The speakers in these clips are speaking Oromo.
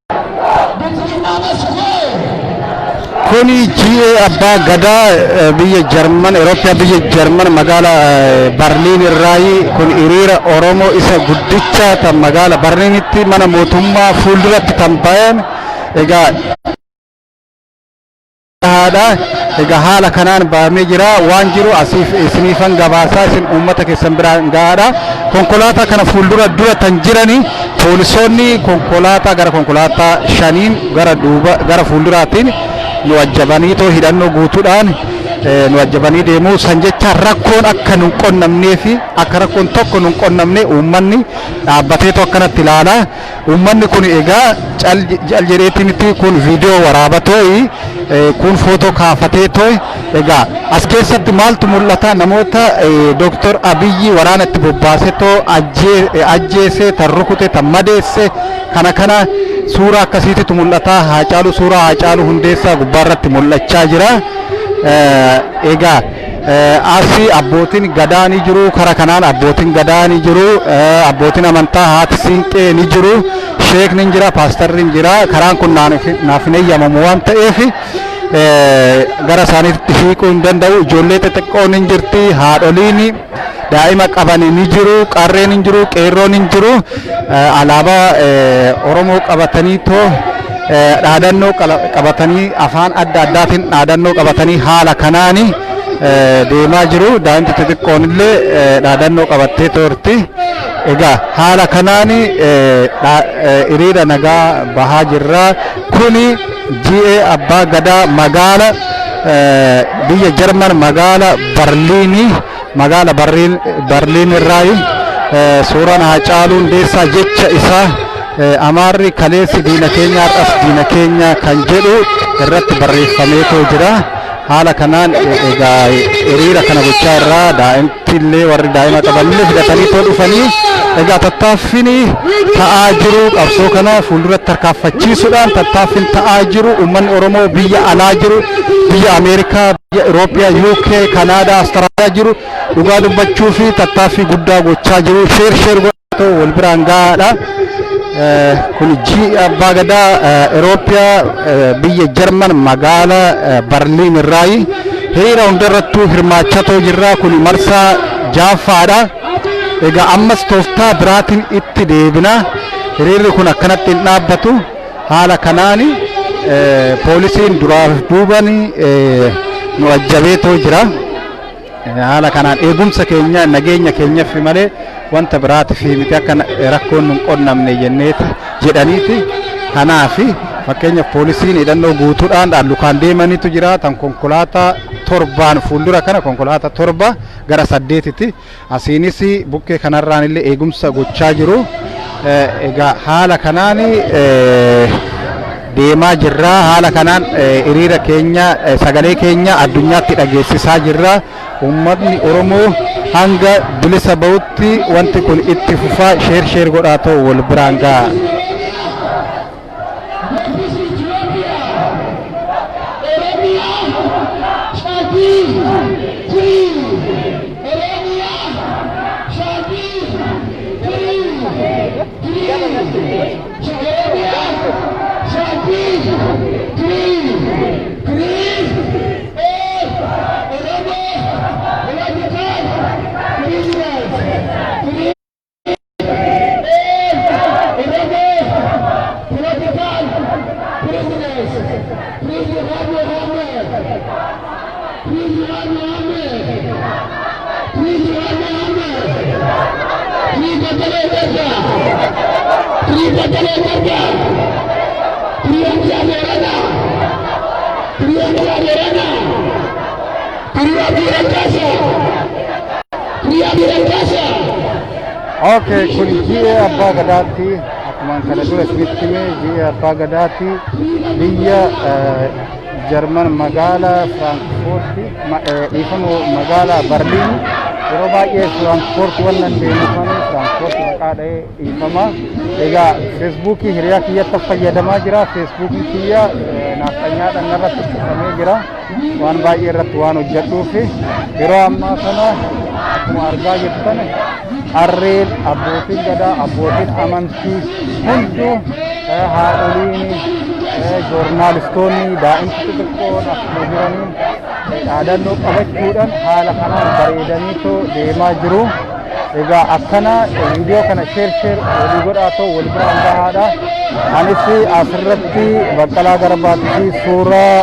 Bilxiginnaa must go. Kuni GA Abbaa Gadaa biyya Jarman, Eurooppaa, biyya Jarman, magaala Barliin irraayi. Kun hiriira Oromoo isa guddicha tan magaala Barliinitti mana mootummaa fuulduratti tan bayan. Egaa haadha, egaa haala kanaan bahamee jira. Waan jiru asiif isiniifan gabaasaa, isin uummata keessan biraan gahaadha. Konkolaataa kana fuuldura dura tan jirani poolisoonni konkolaataa gara konkolaataa shaniin gara duuba gara fuulduraatiin nu ajjabanii too hidhannoo guutuudhaan nu ajjabanii deemuu san jecha rakkoon akka nu qunnamnee fi akka rakkoon tokko nu qunnamne uummanni dhaabbateetu akkanatti ilaala. Uummanni kun egaa cal cal jedheetti miti, kun viidiyoo waraabatooyi, kun footoo kaafatee tooy. Egaa as keessatti maaltu mul'ata? Namoota Dooktor Abiyyi waraana itti bobbaasetoo ajjeese, tan rukute, tan madeesse, kana suuraa akkasiititu mul'ata. Haacaaluu, suuraa Haacaaluu Hundeessaa gubbaarratti mul'achaa jira. Egaa asi abbootiin gadaa ni jiru, kara kanaan abbootiin gadaa ni jiru, abbootiin amantaa, haati siinqee ni jiru, sheekni ni jira, paastarri ni jira. Karaan kun naaf hin eeyyamamu waan ta'eef gara isaaniitti hiiquu hin danda'u. Ijoollee xixiqqoon ni jirti, haadholiin daa'ima qaban ni jiru, qarreen ni jiru, qeerroon ni jiru. Alaabaa Oromoo qabatanii too dhaadannoo qabatanii, afaan adda addaatiin dhaadannoo qabatanii haala kanaani deemaa jiru. Daa'imti xixiqqoon illee dhaadannoo qabattee turti. Egaa haala kanaani hiriira nagaa bahaa jirra. Kuni GA Abbaa Gadaa magaala biyya Jarman, magaala Barliinii, magaala Barliin irraayi. Suuraan Haacaaluu Hundeessaa, jecha isaa "Amaarri kaleessi diina keenya, har'as diina keenya" kan jedhu irratti barreeffameetoo jira. Haala kanaan egaa hiriira kana gochaa irraa daa'imti illee, warri daa'ima qabanillee fidatanii too dhufanii. Egaa tattaaffiin ta'aa jiru, qabsoo kana fuulduratti tarkaanfachiisuudhaan tattaaffiin ta'aa jiru, uummanni Oromoo biyya alaa jiru, biyya Ameerikaa, biyya Euroopiyaa, UK, Kanaadaa, Awustiraaliyaa jiru dhugaa dubbachuu fi tattaaffii guddaa gochaa jiru. Share share godhatoo wal biraan gahaadha. Kun ji Abbaa Gadaa Euroopiyaa, biyya Jarman, magaala Barliin irraayi. Hiriira hundarrattuu hirmaachatoo jirra. Kun marsaa ja'affaadha. Egaa ammas tooftaa biraatiin itti deebina. Hiriirri kun akkanatti hin dhaabbatu. Haala kanaani poolisiin duraaf duuban nu ajjabeetoo jira. Haala kanaan eegumsa keenya, nageenya keenyaaf malee wanta biraatiif miti, akka rakkoon nu qunnamne jenneeti jedhaniiti. Kanaaf fakkeenyaaf poolisiin hidhannoo guutuudhaan lukaan deemanitu jira. Tan konkolaataa torbaan fuuldura kana, konkolaataa 7 gara 8tti asiinis bukkee kanarraan illee eegumsa gochaa jiru. Egaa haala kanaan deemaa jirra. Haala kanaan hiriira keenya, sagalee keenya addunyaatti dhageessisaa jirra. Uummatni Oromoo hanga bilisa bahutti wanti kun itti fufaa. Share share godhaa ta'u wal biraan ga'a. This is Ethiopia. Oromia shall be free. Oromia shall be free. Free. Oromia shall be free. Free. All Oromo political prisoners. Free. All Oromo political prisoners. Free Jawar Mohammed. Free Jawar Mohammed. Free Jawar Mohammed. Free Bekele Garba. Free Bekele Garba. Free Hamza Borana. Free Hamza Borana. Free Abdi Raggasa. Free Abdi Raggasa. Okay, kun ji'a Abbaa Gadaatti. Akkuma kana dura isinitti hime, ji'a Abbaa Gadaatti, biyya Jarman, magaala Firaankifoorti, dhiifama, magaala Barliin. Yeroo baay'ee Firaankifoorti wannan deemufani Firaankifoorti maqaa dha'ee, dhiifama. Egaa Feesbuukii hiriyaa kiyyatti fayyadamaa jira. Feesbuukiin kiyya naaftanyaan narratti cufamee jira. Waan baay'ee irratti waan hojjedhuuf. Yeroo ammaa kana akkuma argaa jirtan, harreen, abbootiin gadaa, abbootiin amantii hunduu Haadholiin, joornaalistoonni, daa'imti xixiqqoon akkuma jiraniin dhaadannoo qabachuudhaan haala kanaan bareedaniitoo deemaa jiru. Egaa akkana viidiyoo kana share share walii godhaa ta'u wal biraan gahaadha. Anis asirratti Baqqalaa Garbaatii fi suuraa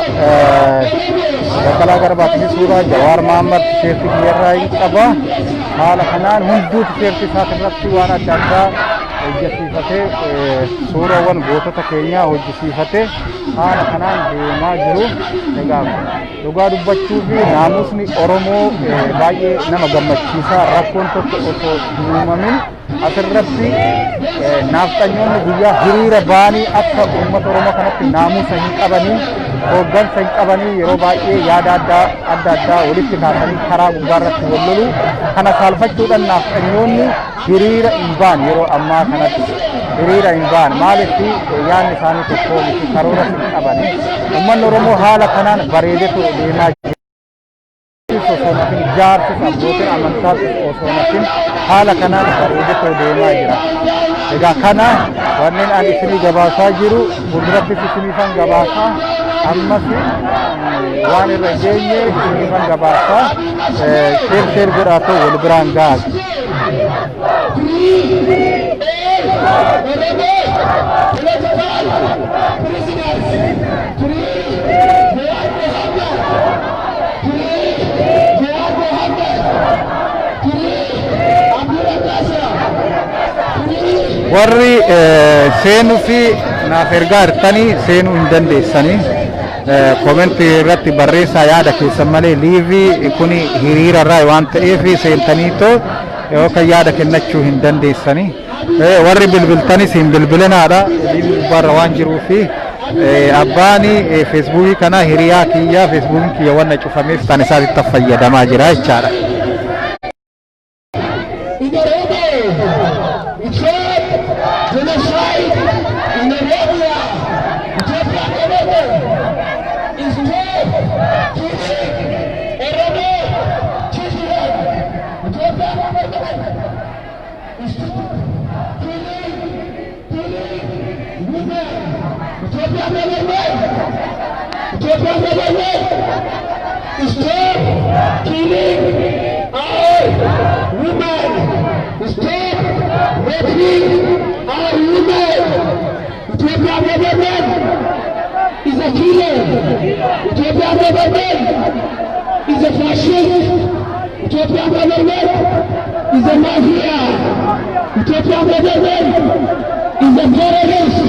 Baqqalaa Garbaatii fi suuraa Jawaar Mahammad tisheertii kiyyarraa hin qaba. Haala kanaan hunduu tisheertii isaatirratti waan adda addaa hojjesiifatee, suurawwan gootota keenyaa hojjesiifatee haala kanaan deemaa jiru. Egaa dhugaa dubbachuu fi naamusni Oromoo baay'ee nama gammachiisa. Rakkoon tokko osoo hin uumamin asirratti naafxanyoonni guyyaa hiriira ba'anii akka uummata Oromoo kanatti naamusa hin qabanii, hooggansa hin qabanii, yeroo baay'ee yaada adda adda addaa walitti kaasanii karaa gubbaarratti wal lolu. Kana saalfachuudhaan naafxanyoonni hiriira hin ba'an. Yeroo ammaa kanatti hiriira hin ba'an. Maaliif? Yaadni isaanii tokko miti, karoora hin qabani. Uummanni Oromoo haala kanaan bareedetu deemaa jira. Osoo nafin jaarsis, abbootiin amantaas osoo nafin haala kanaan bareedetu deemaa jira. Egaa kana wanneen ani isinii gabaasaa jiru, fuuldurattis isiniifan gabaasaa, ammas waan irra hin geenye isiniifan gabaasaa. Share share godhaa ta'u wal biraan gahaa. Free all Oromo political prisoners. Free Jawar Mohammed. Free Jawar Mohammed. Free Abdul Raggasa. Free Warri seenuu fi naaf ergaa hirtanii seenuu hin dandeessanii. Comment irratti barreessaa yaada keessan malee live kun hiriira irraa waan ta'eef seentaniitoo yookaan yaada kennachuu hin dandeessanii. Warri bilbiltanis hin bilbilinaadha. Live gubbaarra waan jiruufi abbaan feesbuukii kana hiriyaa kiyyaa, feesbuukiin kiyya wanna cufameef kan isaatitti fayyadamaa jira jechaadha. In Oromo. Stop genocide in Oromia. Ethiopian government. Stop killing Oromo children. Ethiopian government. Stop killing women. Ethiopian government. Ethiopian government. Stop killing our women. Stop raping our women. Ethiopian government is a killer. Ethiopian government is a fascist. Ethiopian government is a mafia. Ethiopian government is a terrorist.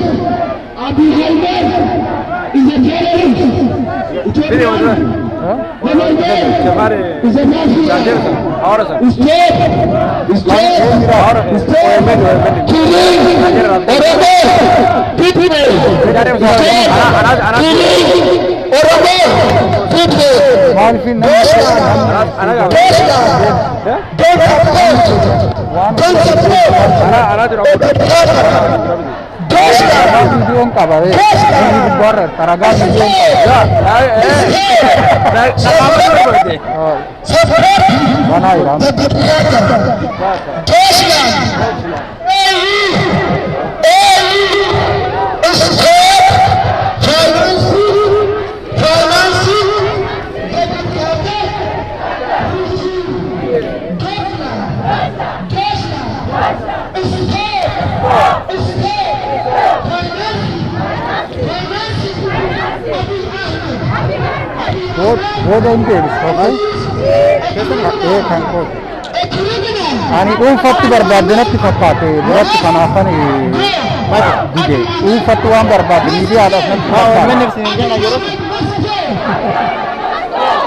Abiy Ahmed is a terrorist. Ethiopian government is a mafia. Stop! Stop! Stop killing Oromo people! Stop killing Oromo people! Maaliif namni Deutschland! Don't support! Don't support! Deutschland! Viidiyoon qaba live gubbaarra ragaa viidiyoon qaba. Support Banaa jira. The dictator! Deutschland! AU! AU! Stop financing the dictator! Deutschland! Deutschland! Stop! Stop financing Abiy Ahmed! Abiy Booda hin deebisu. Ee, kan kooti. A criminal! Ani dhuunfatti barbaadde natti fakkaate biratti, kanaafan dide. Dhuunfatti waan barbaadde miidiyaadhaaf natti fakkaate.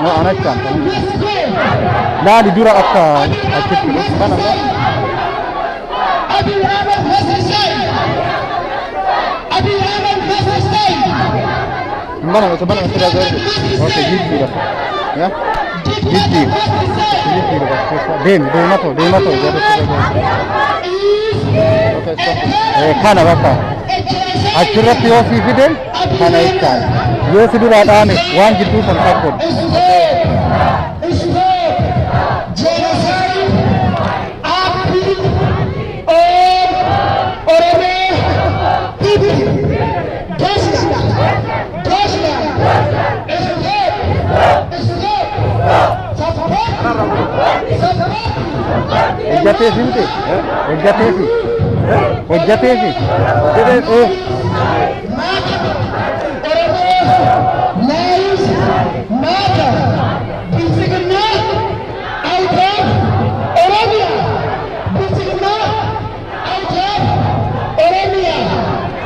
No, anachaan laali dura akka achitti dhufu kana. Abiy Ahmed must resign! Abiy Ahmed must resign! Hin baname, isa baname sirraa garu. Okay, jijjiira. Ya? Jijjiira. Jijjiira bakka deemi, deema ta'u, deema ta'u jarri sirra garu. Kana bakka achirratti yoo sii fide kana jechaadha. Yoo si duraa dhaame waan jidduu san qabdu. Stop! Stop! Genocide happening on Oromo people! Hojjateefi miti? Hojjateefi? Hojjateefi? Lives matter. Bilxiginnaa out of Oromia. Bilxiginnaa out of Oromia.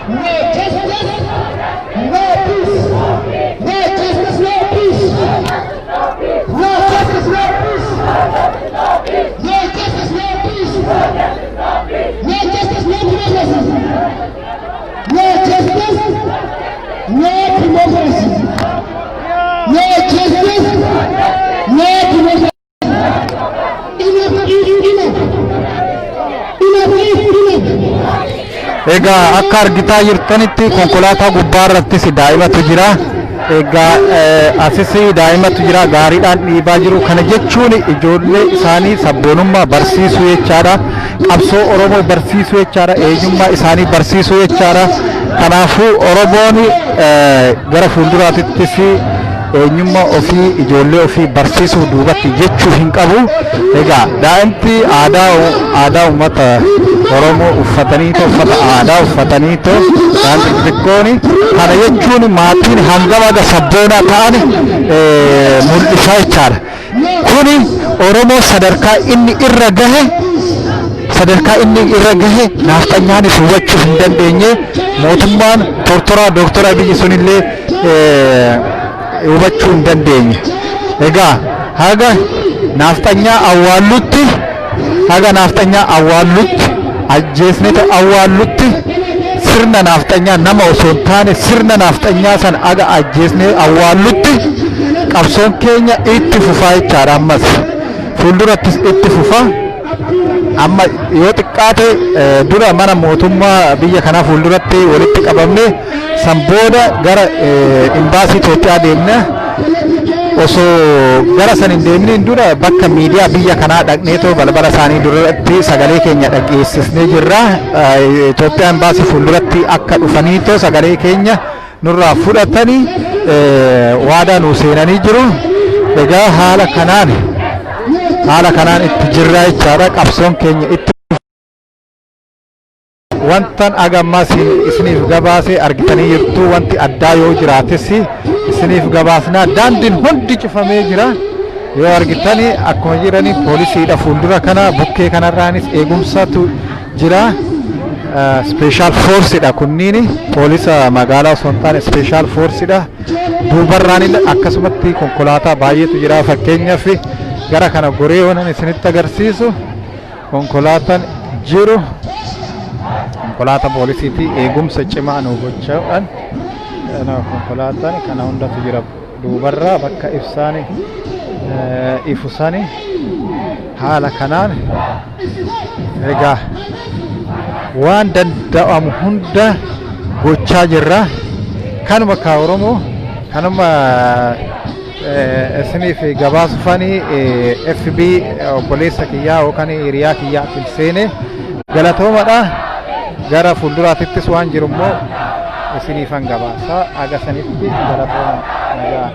No justice, no peace. No justice, no peace. No justice, no peace. No justice, no peace. No justice, no democracy. No justice, no democracy. No justice, no democracy. Enough is enough. Enough is enough. Egaa akka argitaa jirtanitti konkolaataa gubbaa irrattis daa'imatu jira. Egaa asis daa'imatu jira, gaariidhaan dhiibaa jiru. Kana jechuun ijoollee isaanii sabboonummaa barsiisuu jechaadha. Qabsoo Oromoo barsiisuu jechaadha. Eenyummaa isaanii barsiisuu jechaadha. Kanaafuu Oromoon gara fuulduraatittis eenyummaa ofii ijoollee ofii barsiisuu duubatti jechuu hin qabu. Egaa daa'imti aadaa uummata Oromoo uffataniitoo, uffata aadaa uffataniitoo daa'imti xixiqqoon, kana jechuun maatiin hangam aga sabboonaa ta'an mul'isaa jechaadha. Kuni Oromoo sadarkaa inni irra gahe, sadarkaa inni irra gahe naaftanyaanis hubachuu hin dandeenye, mootummaan tortoraa Dooktora Abiyyi sunillee hubachuu hin dandeenye. Egaa haga naafxanyaa awwaallutti, haga naafxanyaa awwaallutti, ajjeesneetu awwaallutti, sirna naafxanyaa nama osoo hin taane sirna naafxanyaa san aga ajjeesnee awwaallutti qabsoon keenya itti fufaa jechaadha. Ammas fuuldurattis itti fufaa. Amma yoo xiqqaate dura mana mootummaa biyya kanaa fuulduratti walitti qabamne, san booda gara imbaasii Itoophiyaa deemne. Osoo gara san hin deeminiin dura bakka miidiyaa biyya kanaa dhaqneetoo balbala isaanii duratti sagalee keenya dhageessisnee jirra. Itoophiyaa imbaasii fuulduratti akka dhufaniitoo sagalee keenya nurraa fudhatanii waadaa nuu seenanii jiru. Egaa haala kanaan itti jirra jechaadha. Qabsoon keenya itti wantan aga ammaa isiniif gabaase argitanii jirtu. Wanti addaa yoo jiraates isiniif gabaasnaa. Daandiin hundi cufamee jira. Yoo argitani akkuma jirani poolisiidha fuuldura kana, bukkee kanarraanis eegumsatu jira. Special forceidha kunniin, poolisa magaalaa osoo hin taane special forceidha. Duubarraan akkasumatti konkolaataa baay'eetu jira. Fakkeenyaaf gara kana goree waan isinitti agarsiisu, konkolaataan jiru konkolaataa poolisiiti. Eegumsa cimaa nu gochuudhaan konkolaataan kana hundatu jira duubarraa bakka ibsaan ifu sani. Haala kanaan egaa waan danda'amu hunda gochaa jirra. Kanuma ka Oromoo kanuma isiniif gabaasufanii FB obboleessa kiyyaa yookaan hiriyaa kiyyaatiin seene. Galatoomadha. Gara fuulduraatittis waan jiru immoo isiniifan gabaasa. Aga sanitti galatooma, nagaa.